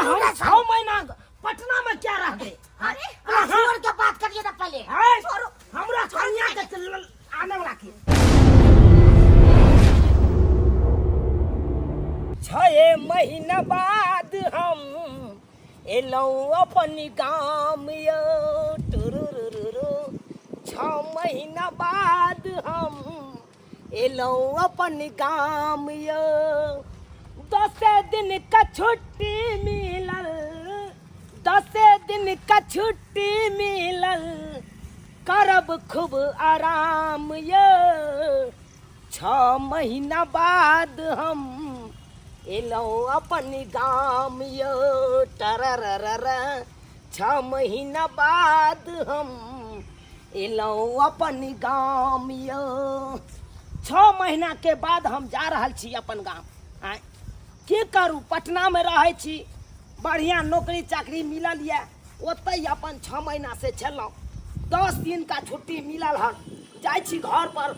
छोड़ू हम ना 6 महीना पटना में क्या रह गए? अरे छोड़ के बात करिए ना पहले। है, हमरा कन्या के आने वाला की 6 महीना बाद हम एलहुँ अपन गाम यौ, टुरुरुरु। 6 महीना बाद हम एलहुँ अपन गाम यौ, 10 दिन का छुट्टी मिलल, 10 दिन का छुट्टी मिलल, करब खूब आराम यौ। 6 महीना बाद हम एलहुँ अपन गाम यौ, टरररर। 6 महीना बाद हम एलहुँ अपन गाम यौ। 6 महीना के बाद हम जा रहल छी अपन गाम। आँय, की करू, पटना में रहै छी, बढ़िया नौकरी चाकरी मिलल यऽ, ओतहि अपन 6 महीना से छलहुँ। 10 दिन का छुट्टी मिलल हन, जाइ छी घर पर,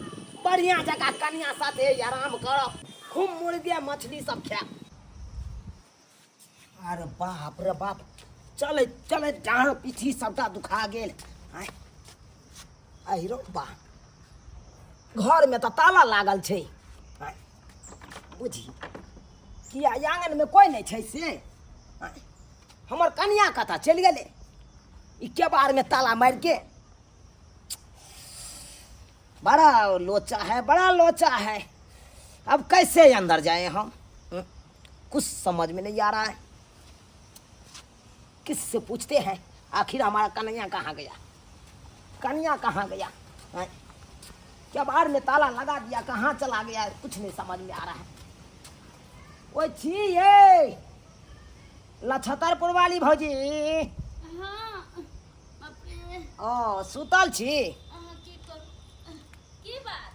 बढ़िया जकाँ कनिया साथे आराम करब, खूब मुर्गे मछली सब खायब। अरे बाप रे बाप, चलैत चलैत डाँड़ पीठी सबटा दुखा गेल। आँय, अहिरो बा, घरमे तऽ ताला लागल छै। आँय, बुझी किया आङ्गनमे कोइ नहि छै से? आँय, हमर कनिया कतऽ चलि गेलै? ई केबाड़मे ताला मारिके बड़ा लोचा है, बड़ा लोचा है। अब कैसे अंदर जाए हम? कुछ समझ में नहीं आ रहा है। किससे पूछते हैं आखिर हमारा कन्हैया कहाँ गया, कन्हैया कहाँ गया? हैं? क्या बाहर में ताला लगा दिया, कहाँ चला गया? कुछ नहीं समझ में आ रहा है। ओ छी ये लछतरपुर वाली भौजी। हाँ, बाप रे। ओ सुतल छी? अहाँ की करू, की बात?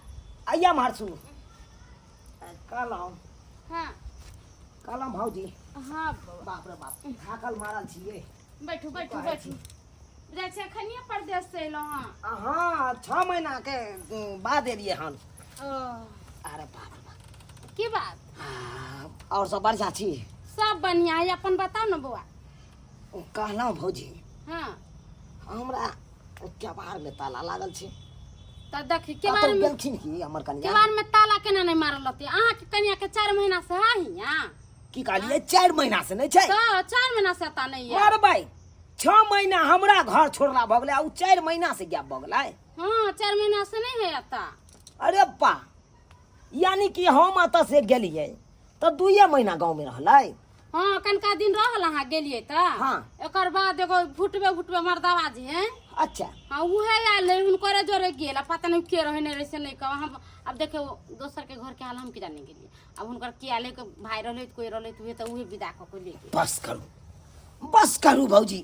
आइया मारसू कहलहुँ। हाँ। कहलहुँ भौजी। हाँ बौआ। बाप रे बाप, थाकल मारल छियै। बैठू बैठू कहै बैठू। छी? जाइ छै अखनिये परदेश से एलहुँ हँ। हाँ, 6 महीना के बाद एलियै हन। ओ। अरे बाप रे बाप। की बात? हाँ, और सब बढ़िया छी? सब बढ़िया है, अपन बताउ ने बौआ। कहलहुँ भौजी। हाँ। हमरा केबाड़ में ताला लागल छै। तऽ देखी, कतौ केबाड़ में गेलखिन की हमर कनिया? केबाड़ में ताला केना नहि मारल रहतै? अहाँके कनिया के 4 महीना से है हियाँ। की कहलियै? 4 महीना से नहि छै? तऽ 4 महीना से एतऽ नहि यऽ। मारबै, 6 महीना हमरा घर छोड़ला भऽ गेलै, आ उ 4 महीना से गैप भऽ गेलै। हाँ, 4 महीना से नहि है एतऽ। अरे बा, यानी कि हम एतऽ से गेलियै तऽ 2 महीना गाँव में रहलै। हाँ, कनका दिन रहल अहाँ गेलियै तऽ। हाँ। एकर बाद एगो भुटबे भुटबे मर्दावा जे है। अच्छा। हाँ, उहे आयल रहै, हुनकरे जोरे गेल, आ पता नहीं के रहै नहि रहै से नहि कहब हम। अब देखियौ दोसर के घर के हाल हम की जाने गेलियै। अब हुनकर के आयल के भाई रहलै, कोई रहलै तऽ उहे तऽ उहे विदा कऽ के ले गेल। बस करू, बस करू भौजी।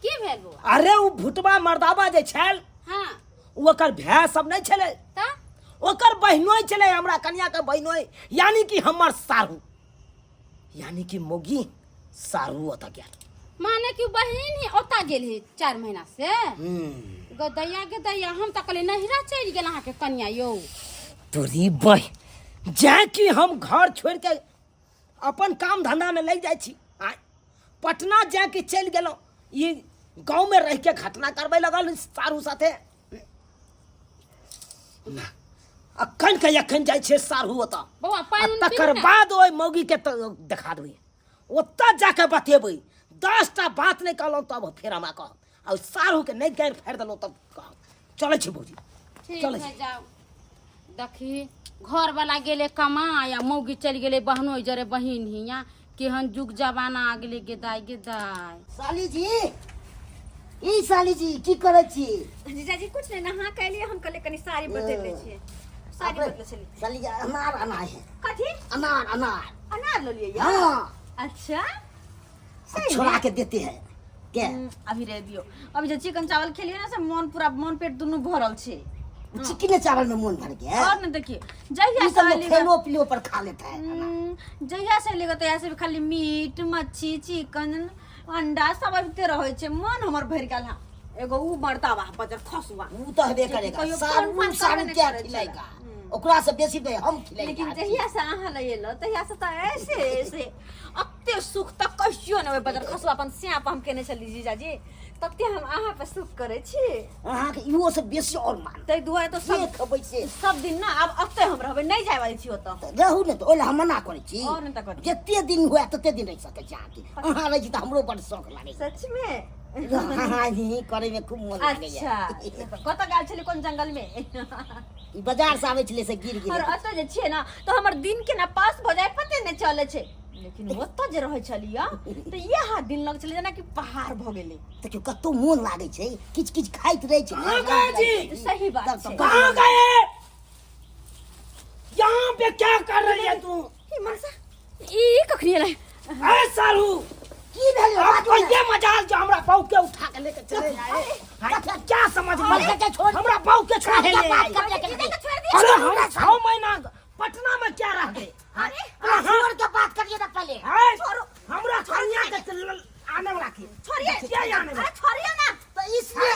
की भेल बौआ? अरे उ भुटबा मर्दावा जे छल, हाँ। उ ओकर भाय सब नहि छलै, तऽ? ओकर बहिनोइ छलै, हमरा कनिया के बहिनोइ, यानी कि हमर साढ़ू, यानी कि मौगी साढ़ू ओतऽ गेल। माने कि बहिन ही ओतऽ गेल है 4 महीना से। गदैया गदैया, हम तऽ कहलियै नहिरा चलि गेल अहाँके कनिया यौ। तोरी बहि, जाय कि हम घर छोड़ि के अपन काम धंधा में लागि जाइ छी, आँय पटना जाय के चलि गेलहुँ, ई गाँव में रह के घटना करबै लगल सारू साथे। ना, अखन के अखन जाइ छियै सारू ओतऽ। बौआ, पानि आ उनि पीबू तकर ने। बाद ओहि मौगी के तऽ देखा देबै, ओतऽ जाके बतेबै, 10टा बात नहि कहलहुँ तब फेर हमरा कहब, आ ओहि सारू के नहि गारि फाड़ि देलहुँ तब कहब। चलै छी भौजी। ठीक चलै है, छी। जाउ। देखी घर वाला गेलै कमा आ मौगी चलि गेलै बहनोइ जरे बहिन हियाँ। केहन जुग जमाना आ गेलै गे दाइ गे दाइ। साली जी, ई साली जी की करै छी? जीजाजी कुछ नहीं, नहा के एलियै हम, कहलियै कनी साड़ी बदलि लै छियै। साड़ी बदलै छलियै। साली जी, अनार अनार है। कथी? अनार अनार। अनार लऽ लियै? हाँ। अच्छा। सही छोड़ा में? के देते हैं के? अभी रह दियो। अभी जे चिकन चावल खेलियै ना से मन पूरा मन पेट दुनू भरल छै। चिकन चावल में मन भर गया। और न देखिए, जहिया ई से सब लोग एलियै गा- खेलो पिलो पर खा लेता है। जहिया से एलियै गा तहिया से खाली मीट मच्छी चिकन अंडा सब अबिते रहै छै। मन हमर भरि गेल हँ। एगो ऊ मर्दाबा बजर खसुआ। ऊ तो हबे करेगा। कहियो सारू फोन फान सारू करबे नहि क्या करै छलै। खिलाएगा? ओकरा से बेसी तऽ हम खिलेलियै। लेकिन जहिया से अहाँ लग एलहुँ तहिया से तऽ ऐसे ऐसे अते सुख तऽ कहियो नहि ओहि बजर खसुआ अपन स्याप हम केने छली जीजाजी तते हम अहाँ पर सुख करै छी। अहाँके इहो से बेसी और मान ताहि दुआरे तऽ जे सब खेबै से सब दिन ना आब अते हम रहबै, नहि जाय वाली छी ओतऽ। तऽ रहू ने, तऽ ओहि लए हम मना करै छी? और नहि तऽ कथी? जते दिन हुए तते दिन रहि सकै छी अहाँके। अहाँ रहै छी तऽ हमरो बड शौक लागैए। सच में? हाँ हाँ ही करे में खूब मन लागैए। अच्छा, कतऽ गेल छली, कोन जंगल में? ई बाजार से आबै छलै से गिर और गेलै। ओतऽ जे छियै ना तऽ हमर दिन केना पास भऽ जाय पते नहि चलै छै, लेकिन ओतऽ जे रहै छलियै तऽ इएह दिन लग छलै जेनाकि पहाड़ भऽ गेलै। देखियौ कतौ मोन लागै छै, किछु किछु खाइत रहै छै। कहाँ गए जी? सही बात तब- छै। तब- कहाँ गए? यहाँ पे क्या कर रही है तू? ई मनसा ई कखनी एलै? अरे सारू, की भेल? आपको ये मजाल जो हमरा बहू के उठा के लेके चले आए? हाँ, क्या समझ बड़का के छोड़ हमरा बहू के छोड़ के ले बात आए? कर लेके जीजा के छोड़ दिया। अरे हम 6 महीना पटना में क्या रह गए? अरे हाँ, छोड़ के बात करिए ना पहले। हाँ, छोड़ो। हमरा कन्या के आने वाला की छोड़िए। क्या आने वाला? अरे छोड़िए ना। तो इसलिए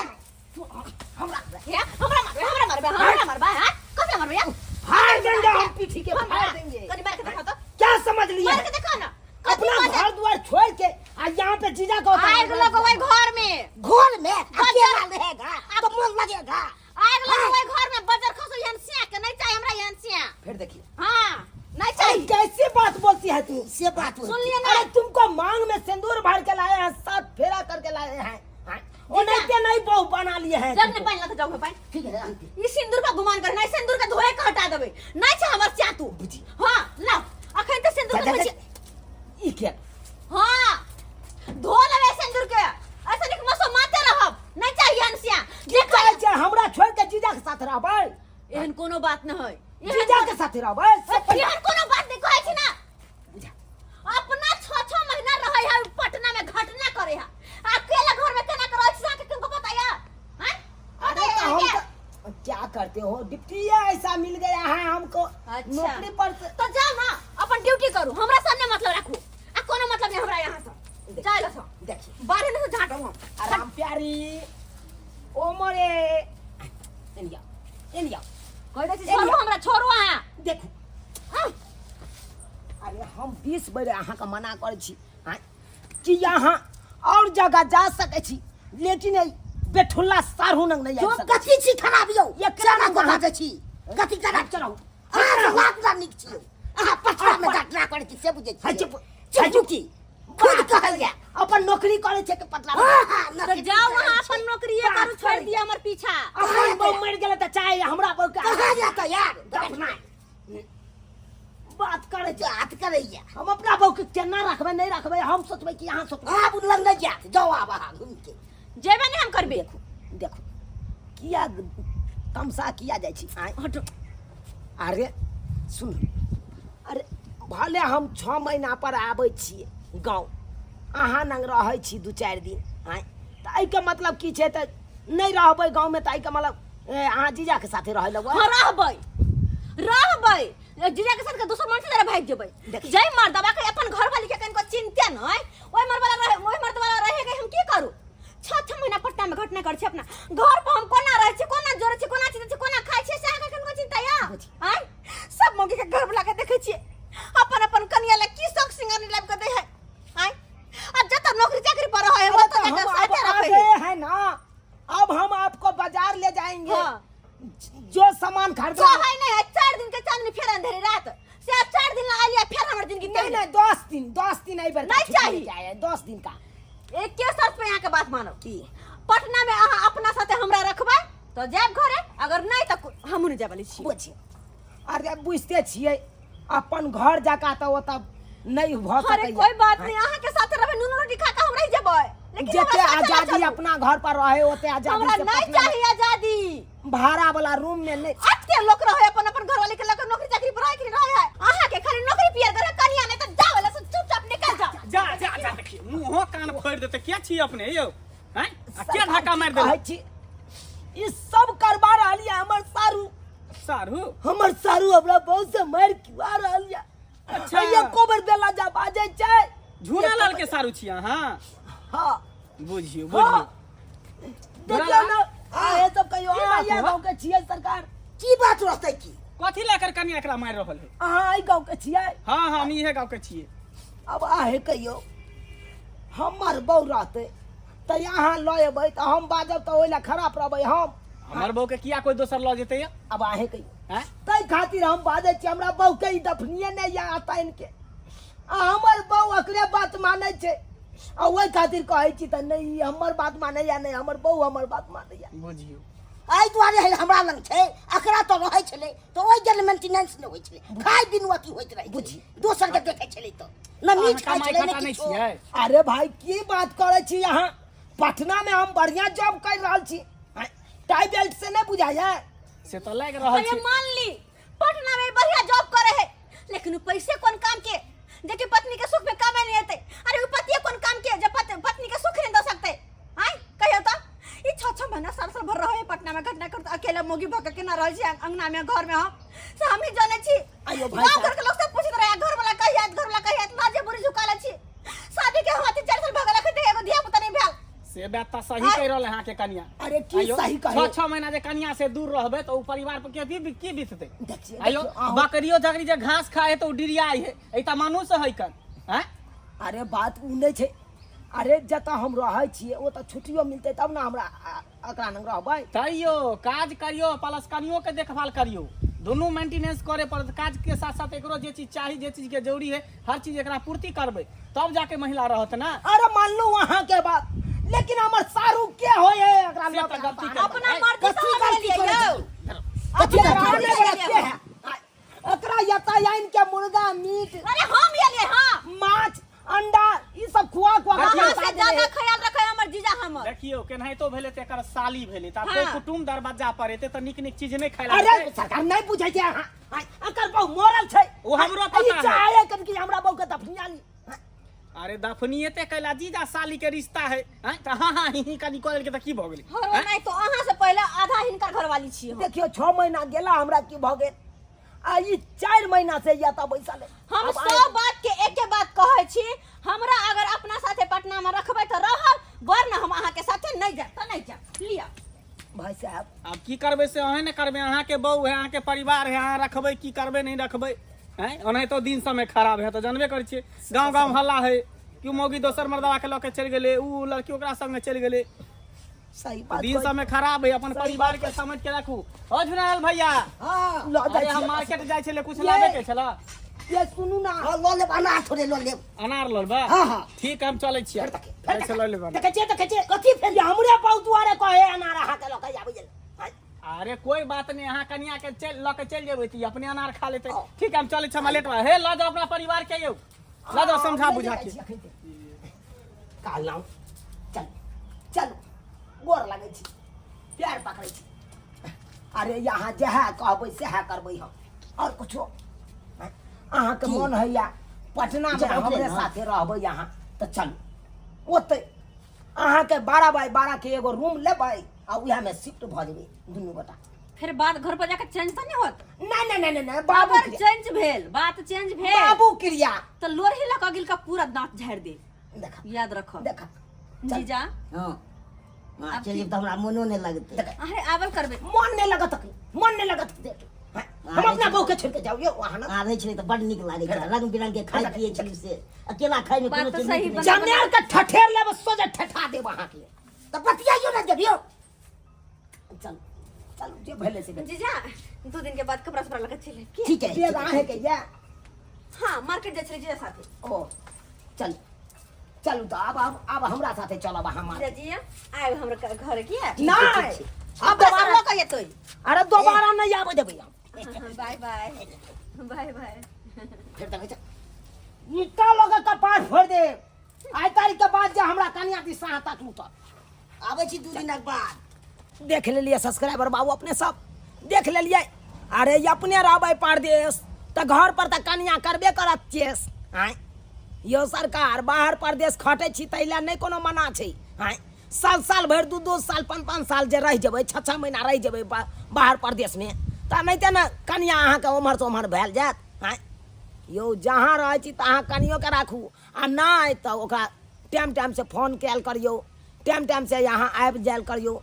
हमरा हे, हमरा मारबे, हमरा मारबे, हमरा मारबे? हां, कथी मारबे यार? फाड़ देंगे हम, पीठी के फाड़ देंगे। कनी मार के देखा तो। क्या समझ लिए? मार के देखा ना। कथी अपना मारे? घर द्वार छोड़ के आ यहाँ पे जीजा को आग लगोबै घर में। घर में अकेला रहेगा तो मन लगेगा? आग लगोबै घर में, बजर खसो एहन सिया के नहीं चाहिए हमरा, एहन सिया। फिर देखिए। हाँ, नहीं अरे चाहिए। कैसी बात बोलती है तू? से बात सुन लिया ना? अरे तुमको मांग में सिंदूर भर के लाए हैं, सात फेरा करके लाए हैं, हाँ? ओनाहिते नहीं बहू बना लिए हैं जब ने तुमको। पानि लग जाओ पानि। ठीक है आंटी। ई सिंदूर का गुमान करना, ई सिंदूर के धोए के हटा देबै, नहीं छै हमर सिया तू। बुझी। हां, लाओ, अखन त सिंदूर के जा, जा, धोइ जा। छी। ई क्या? हां, धो लेबै सिंदूर के, ऐसे निक मसो माते रहब, नहीं चाहिए एहन सिया। की कहै छै, हमरा छोड़ के जीजा के साथ रहबै? एहन कोनो बात न है। जीजा के साथ रहबै से पहिले- एहन कोनो बात नहीं कहै छी ना। बुझा। अपना 6 6 महीना रहै है पटना में, घटना करे है, अकेला घर में केना के रहै छी, अहाँके किनको बताया हैं? अरे तो हम तो क्या करते हो, डिप्टी ऐसा मिल गया है हमको अच्छा। नौकरी पर से। तो जाओ ना, अपन ड्यूटी करू, हमरा सामने मतलब राखू आ कोनो मतलब नहीं हमरा यहाँ से जाय लसो। देखिए। बाहर नहीं से झाटो हम। आराम प्यारी, ओ मोरे, एनिया एनिया। कह दै छी छोड़ू हमरा, छोड़ू अहाँ। देखू। अरे हम 20 बेर अहाँके मना करै छी आँय, कि अहाँ और जगह जा सकै छी, लेकिन ई बेठुल्ला साढ़ू नंग नहीं जो आबि सकै। कथी छी खराब यौ? एकरा केना नंग को अहाँ- बाजै छी? कथी खराब? चलो। अहाँ लाख ना नीक छी यौ। अहाँ पटना में घटना करै छी से बुझै है छी? चुप। चुप की खुद कहैया। अपन नौकरी करै छै के पटना में। हाँ हाँ तो नौकरी जाओ करै वहाँ छै। अपन नौकरी करू, छोड़ दिया हमर पीछा। अपन बहू मरि गेलै तऽ चाहे हमरा बहू के कहाँ जाता यार? दफनाय बात करै छै। बात करैया। हम अपना बहू के केना रखबै, नहि रखबै, हम सोचबै कि अहाँ सोचबै? आब लग नहि जायत, जाओ आब अहाँ घूम के। जेबे नहीं हम करबे। देखू देखू, किया तमसा किया जाइ छी? आँय, हटो। अरे सुन, अरे भले हम 6 महीना पर आबै छियै गाँव, अहाँ नंग रहै छी 2-4 दिन, आँय, तऽ एहिके मतलब की छै? तऽ नहि रहबै गाँवमे तऽ एहिके मतलब अहाँ जीजाके साथे रहै लगबै? हाँ, रहबै रहबै जीजा के साथ के दोसर मनुष्य जरा भाग जेबै? देखी। जय मर्दवा के अपन घर वाली के कनको चिंता नहीं, ओइ मर्द वाला रहे, ओइ मर्द वाला रहे के हम की करू? 6 6 महीना पटना में घटना कर छी, अपना घर पर हम कोना रहै छी, कोना जोड़ै छी, कोना चिंता छी, कोना खाइ छी, से अहाँके कनको चिंता या? आँय, सब मौगी के घर वाला के देखै छियै अपन अपन कनिया ला की शौक सिंगार लाबि के दै है। आँय, आ जतऽ नौकरी चाकरी पर रहै है अरे ओतऽ तो जाके हम अब साथे आ रखै है। गए हैं ना, अब हम आपको बाजार ले जाएंगे। जो सामान खरीदना चाहै नहीं है 4 दिन के चांदनी फेर अंधेरी रात से, अब 4 दिन ला आलिया फिर हमर जिंदगी नहीं नहीं, 10 दिन, 10 दिन आई बार नहीं चाहिए। 10 दिन का। एक के शर्त पे यहाँ के बात मानो। की? पटना में अहाँ अपना साथे हमरा रखबै तो जायब घरे, अगर नहीं तो हमहूँ नहीं जाय वाली छी। बुझियौ, अरे बुझते छियै, अपन घर जकाँ तऽ ओतऽ नहि भऽ अरे सकैए। कोई बात नहीं, अहाँ के साथे रहबै, नून रोटी खा के हम रह जेबै, लेकिन जते हमरा साथे ना आजादी चलू। अपना घर पर रहे ओते आजादी हमरा से नहीं पटना में चाहिए आजादी। भाड़ा वाला रूम में नहीं। अते लोग रहे अपन अपन घर वाले के लगे नौकरी चाकरी पर रहे कि नहीं रहे है, अहाँ के खाली नौकरी पियर करे कनिया नहीं तो जाओ वाला से चुपचाप निकल जाओ। जा जा जा, देखिए मुंहो कान फोड़ देते। क्या छी अपने यौ हैं? आ क्या धक्का मारि कहै देलक? छी ई सब करबा रहल यऽ हमर सारू। सारू? हमर सारू हमरा बहुत से मारि खिवा रहल यऽ। अच्छा। एको बेर बेला जा बाजै छै। झूना लाल के सारू छी अहाँ? हाँ। बुझियौ। हाँ। बुझियौ। देखियौ ने, अहाँ सब कहियो की बात अहाँ हुआ? गाँव के छियै सरकार। की बात रहतै की? कथी लए कर कनिया एकरा मारि रहल है? अहाँ एहि गाँवके छियै? हाँ हाँ, हम इहे गाँव के छियै। अब आहे कहियो हमर बहू रहतै तऽ अहाँ लऽ एबै तऽ हम बाजब तऽ ओहि लए खराब रहबै हम। हमर बहू के किया कोई दोसर लऽ जेतै यौ? अब आहे कहियो हैं? ताहि खातिर हम बाजै छी, हमरा बहू के ई दफनिये नहि यऽ आतन के, आ हमर बहू एकरे बात मानै छै, आ ओहि खातिर कहै छी तऽ नहि ई हमर बात मानैया, नहि हमर बहू हमर बात मानैया। बुझियौ एहि दुआरे है हमरा लग छै, एकरा तऽ रहै छलै तऽ ओहि गेल मेंटेनेंस नहि होइ छलै, खाय बिनु अथी होइत रहै, बुझी। दोसर के देखै छलै तऽ न मीट खाइ कमाइ छलै खटा ने नहि किछो। छियै? अरे भाई की बात करै छी अहाँ, पटना में हम बढ़िया जॉब कर रहल छी, टाई बेल्ट से नहीं बुझाइया? से तऽ लागि रहल अरे छै। मान ली पटना में बढ़िया जॉब करे है, लेकिन उ पैसे कौन काम के जेकि पत्नी के सुख में कामे नहीं एते। अरे उ पतिये कौन काम के जे पत्नी के सुख नहीं दे सकते? आय कहियो तो ई छह छह महीना साल साल भर रहे पटना में घटना करत, अकेला मोगी भक के ना रहे छी अंगना में घर में, हम से हम ही जाने छी। आइयो भाई गाँव साहब। घर के लोग सब पूछत रहे घर वाला कहिया आयत, घर वाला कहिया आयत, लाजे बुरी झुका ले छी। शादी के हुआ 3-4 साल भगल, अखन तक एगो धिया पुता नहीं भेल। से बात तऽ सही कहि रहल अहाँके कनिया। अरे की आइयो, सही कहे? छह छह महीना जे कनिया से दूर रहबै तऽ ओ परिवार पर के की बीततै? देखिए, आइयो, देखियो, अहूँ- बकरियो जकरी जे घास खाए तऽ ओ डिरियाइ है, ई तऽ मनुष्य है कन हैं? अरे बात उ नहीं छै, अरे जतऽ हम रहै छियै ओतऽ छुट्टियो मिलतै तब ने हमरा एकरा लग रहबै। तैयो काज करियो प्लस कनियो के देखभाल करियो, दुनू मेंटेनेंस करे पड़त। काज के साथ साथ एकरो जे चीज चाही, जे चीज के जरूरी है, हर चीज एकरा पूर्ति करबै तब जाके महिला रहत ना। अरे मान लू अहाँ के बात, लेकिन हमर सारू के होय है एकरा से लऽ तऽ के गलती बाहर? करबै। अपना मर्जी से कथी हम गलती लेलियै करै यौ। छी? कथी गलती गलती करै करै के है? एकरा यातायात के मुर्गा मीट, अरे हम एलियै, हाँ माछ अंडा ई सब खुआ खुआ के अहाँ से खिला ज्यादा देले। ख्याल रखे हमर जीजा हमर। देखियो केनाहितो भेलै तऽ एकर साली भेलै तऽ आब हाँ। कोइ कुटुम्ब दरवाजा पर एतै तऽ नीक नीक चीज नहि खाय अरे लागतै। सरकार नहीं बुझै छै अहाँ, एकर बहु मरल छै। ओ हमरो ई पता है। चाहे कन कि हमरा बहु के दफनिया ली। अरे दफनिएते कैला जीजा साली के रिश्ता है, हैं? तऽ हाँ हाँ ही ही कनी कऽ लेलकै तऽ की भऽ गेलै? हरो हैं? नहीं तो अहाँ से पहले आधा हिनकर घरवाली छी हम। देखियो 6 महीना गेला हमरा की भऽ गेल, आ ई 4 महीना से या तऽ बैसल है। हम अब सब बात के एके बात कहै छी, हमरा अगर अपना साथे पटना में रखबै तऽ रहब, वरना हम अहाँ के साथे नहीं जायब तऽ नहीं जायब। लिअ भाई साहब आब की करबै से अहें ने करबै, अहाँके बहू है, अहाँके परिवार है, अहाँ रखबै की करबै नहीं रखबै हैं? ओनाहितो दिन समय खराब है तऽ जानबे करै छियै, गाँव गाँव हल्ला है कि मौगी दोसर मर्दवा के लऽ के चलि गेलै, उ लड़की ओकरा संगे चलि गेलै। सही बात दिन कहै समय खराब है, अपन सही परिवार बात के समझ के राखू। ओ झुनाल भैया, हाँ लऽ जाइ अरे हम छी। मार्केट जाइ छलै, कुछ ये। लाबे के छला? ये सुनू ना, हाँ लऽ लेब, अनार थोड़े लऽ लेब। अनार लऽ लेबै? हाँ, हाँ। ठीक हम चलै छियै, फेर पैसा लऽ लेबै। देखै छियै, देखै छियै कथी फेर? ये हमरे बहु दुआरे कहे अनार अहाँ के लऽ के आबै गेल। अरे कोई बात नहीं, अहाँ कनिया के चल लऽ के चलि जेबै तऽ ई अपने अनार खा लेतै। ठीक है हम चलै छी, हमरा लेट भऽ हे लऽ जाउ अपना परिवार के यौ, लऽ जाउ समझा बुझा के। कहलहुँ चल चल, गोर लगै छी, पैर पकड़ै छी। अरे यहाँ जएह कहबै सएह करबै हम, आओर कुछो अहाँके मन होइया पटना में जाउ हमरे ने। साथे रहबै अहाँ तऽ चलू ओतै, अहाँके 12 बाय 12 के एगो रूम लेबै आ उएहमे शिफ्ट भऽ जेबै दुनू गोटा। फिर बात घर पर जाके चेंज तऽ नहीं होत? नहीं नहीं नहीं नहीं, बाबू अगर क्रिया। चेंज भेल, बात चेंज भेल बाबू क्रिया तऽ लोरही लऽ कऽ गिल का पूरा दांत झाड़ि दे, देखा याद रखो देखा जीजा। हाँ हाँ चलिए तऽ हमरा मोनो नहि लगतै। अरे आवल करबै, मन नहीं लगत, मन नहीं लगत देख। हाँ, हम अपना बहू के छोड़ के जाओ यो वहाँ ना। आबै छलै तऽ बड नीक लागै छलै, रंग बिरंग के खाइ पियै छलै, से अकेला खाइ में बात कोनो तऽ चीज सही नीक नहि। जनेर के ठठेर लेब सोझे ठठा देब अहाँ के। तऽ बतियाइयो ने देबियो। चल चल जे भेलै से भेलै। जीजा 2 दिन के बाद कपड़ा सपड़ा लऽ के चलि आयब की? ठीक है, बेग अहें के या? हाँ मार्केट जाइ छलै जीजा साथे। ओ चल चलू तऽ आब आब आब हमरा साथे चलब अहाँ मार्केट। जीजा आयब हमरा घर की? नहीं अब अब दोबारा दोबारा लऽ के एतै। अरे दोबारा नहीं आबै देबै हम। बाय बाय बाय बाय। फेर देखै छ ईटा लऽ के कपार फोड़ि देब आइ तारीख के बाद जे हमरा कनिया दिस अहाँ तकलू तऽ। आबै छी 2 दिनक बाद। देख लेलियै सब्सक्राइबर बाबू, अपने सब देख लेलियै। अरे अपने रहबै परदेश तऽ घर पर तऽ कनिया करबे करत चेस। आँय यौ सरकार, बाहर परदेश खटै छी ताहि लए नहि कोनो मना छै। आँय साल साल भरि 2-2 साल 5-5 साल जे रहि जेबै, 6-6 महीना रहि जेबै बाहर परदेशमे तऽ एनाहिते ने कनिया अहाँके ओम्हरसँ ओम्हर भेल जायत। आँय यौ जहाँ रहै छी तहाँ कनियोके राखू, आ नहि तऽ ओकरा टाइम टाइमसँ फोन कयल करियौ, टाइम टाइमसँ यहाँ आबि जायल करियौ।